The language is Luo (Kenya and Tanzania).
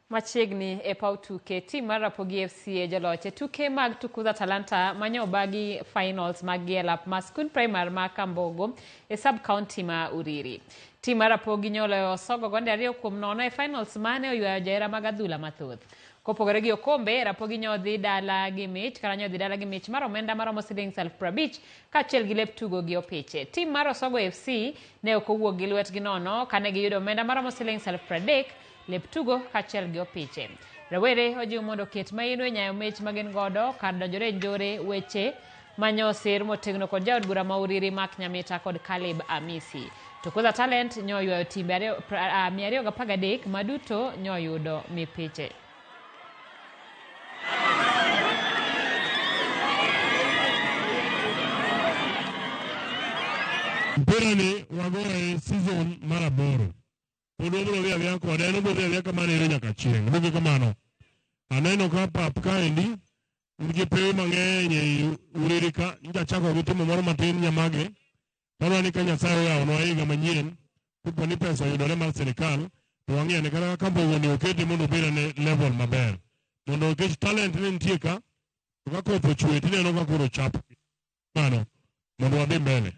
Machiegni e paw tuke, tim mar Rapogi FC e joloch e tuke mag Tukuza Talanta manyo obagi finals mag gi e lap ma skund primar ma Kambogo e sub county ma Uriri. Tim mar Rapogi nyoloyo Osogo gonde 2-0 e finals mane oywayo johera mag adhula mathoth. Kopogore gi okombe, Rapogi nyodhi dala gi mich kata nyodhi dala gi mich mar omenda maromo siling 50,000 kaachiel gi lep tugo gi opiche. Tim mar Osogo FC ne ok owuok gi lwetgi nono kane giyudo omenda maromo siling 30,000 lep tugo kaachiel gi opiche. Rawere ojiw mondo oket maino e nyayo mich ma gin godo kar donjore e njore weche manyo sir motegno kod jaod bura ma Uriri Mark Nyamita kod Caleb Amisi. Tukuza Talent nyo oywayo timbe 213 ma duto nyo oyudo mipiche. Mpira ni wagoye season mar aboro. Pod wabiro dhi adhiya kode, en obiro dhi adhiya kamano ere nyaka chieng'. Donge kamano? Aneno ka pap kaendi un gi pewe mang'eny ei Uriri ka, nyocha achako gi timo moro matin Nyamage. Adwa ni ka Nyasaye oyawonwa higa manyien, kopo ni pesa oyudore mar sirikal, to wang'i ane kata kaka Mbogo ni okete mondo obed ane level maber. Mondo nikech talent ne nitie ka, to ka koth ochwe tineno ka koro chap. Mano, mondo wadhi mbele.